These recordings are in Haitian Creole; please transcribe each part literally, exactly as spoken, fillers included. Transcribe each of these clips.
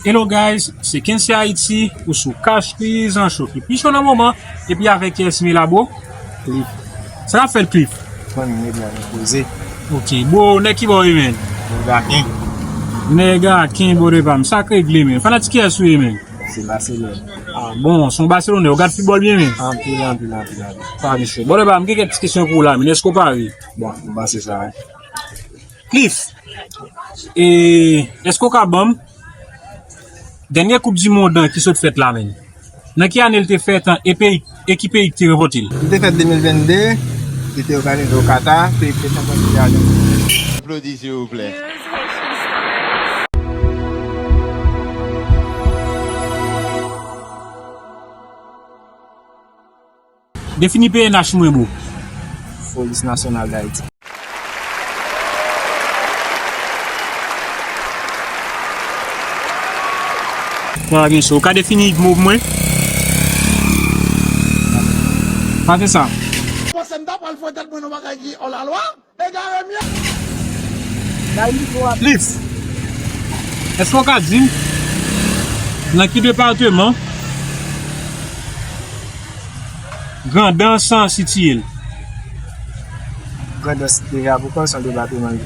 Hello guys, se Kency Haiti, ou sou Cash Prizon Show ki pi cho nan moman, epi avèk Yesmy la bro. Cliff. Sa k ap fèt Cliff? Fanmi, medam, poze. Ok, bro, nèg ki bò ye, men? Nèg Aken. Nèg Aken, bro, de pa m, sa k regle, men? Fanatik kiyès ou ye, men? Se Barcelone. Ah, bon, se yon Baselonè, ou gad foutbòl byen, men? Anpil, anpil, anpil, anpil. Pa gen cho. Bro, de pa m, gen kèk ti kesyon pou ou la, men, èske w pare? Bon, m panse sa, wi. Cliff, e, èske w ka ban m dènye Koup di Mond an ki sot fèt la, menm? Nan ki ane l te fèt e peyi, e ki peyi ki te ranpòte l? Li te fèt de mil vennde, li te òganize o Kata, peyi ki te chanpyon se Ajantin. Aplodi, silvouplè. Defini P N H pou mwen, bro. Polis Nasyonal d Ayiti. Pa gen cho. Ou ka defini mo pou mwen? Pa fè sa. Panse m ta pral fè tèt mwen nan bagay ki hors la loi? Egare m ye. Cliff, èske w ka di m nan ki depatman Grandans sitiye l? Grandans deja pou kòm se yon depatman.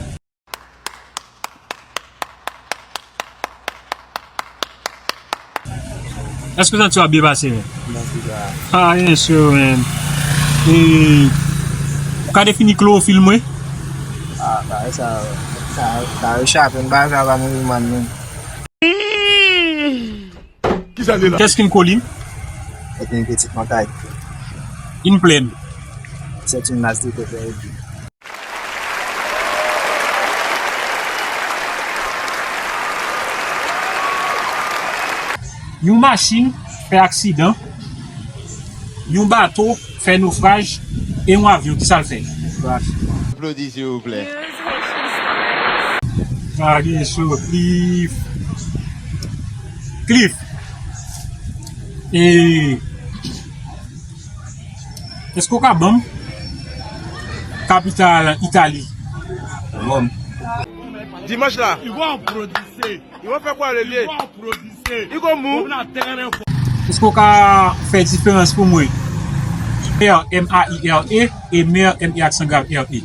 Èske w santi w ap byen pase, men? Mèsi, sa. Ah, byen si, men. E, ou ka defini klowofil mwen? Ah, bagay sa, sa, sa rechape m, bagay sa pa mouri mann, men. Kisa li la? Qu'est-ce qu'une colline? C'est une petite montagne. Une plaine. C'est une masse de terre. Yon machin fè aksidan, yon bato fè nofraj, e yon avyon, kisa l fè? Nofraj. Aplodi, silvouplè. Pa gen cho, Cliff. Cliff. E, èske w ka ban m kapital Itali? Ròm. Dimanch la. Ivan prodise. Ivan fè kwa le lye. Ivan prodise. Ivan mou. Èske w ka fè diferans pou mwen? Mère, M A I R E, e mère, M E aksan grav, R E.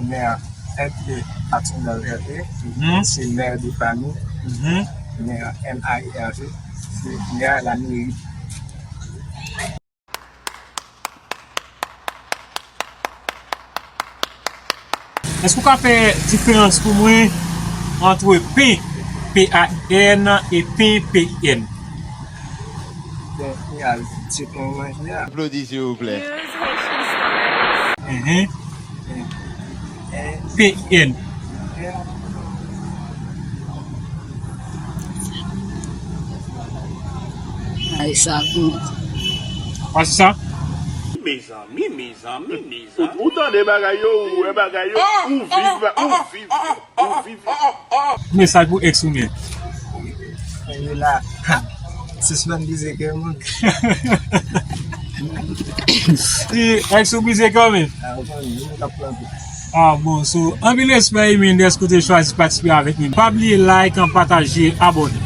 Mère, M E aksan grav, R E. Mhm. Se mère de famille. Mhm. Mère, M A I R E. Se mère la mairie. Èske w ka fè diferans pou mwen antre pen, P A I N, e pen, P I N? Bon, P A I N, se pen w manje a. Aplodi, silvouplè. Mhm. P I N. Ay, sa bon. Wè se sa? Mezanmi, mezanmi, mezanmi. Ou, ou tande bagay yo, ou wè bagay yo, ou viv, ou viv, ou viv. Mesaj pou ex ou men. Yo la. Sispann brize kè moun. Ex ou brize kè w men. Ah, ou konnen, moun k ap plante. Ah, bon, so, anpil respè, Emin, dèske w te chwazi patisipe avèk nou. Pa bliye like, pataje, abòne.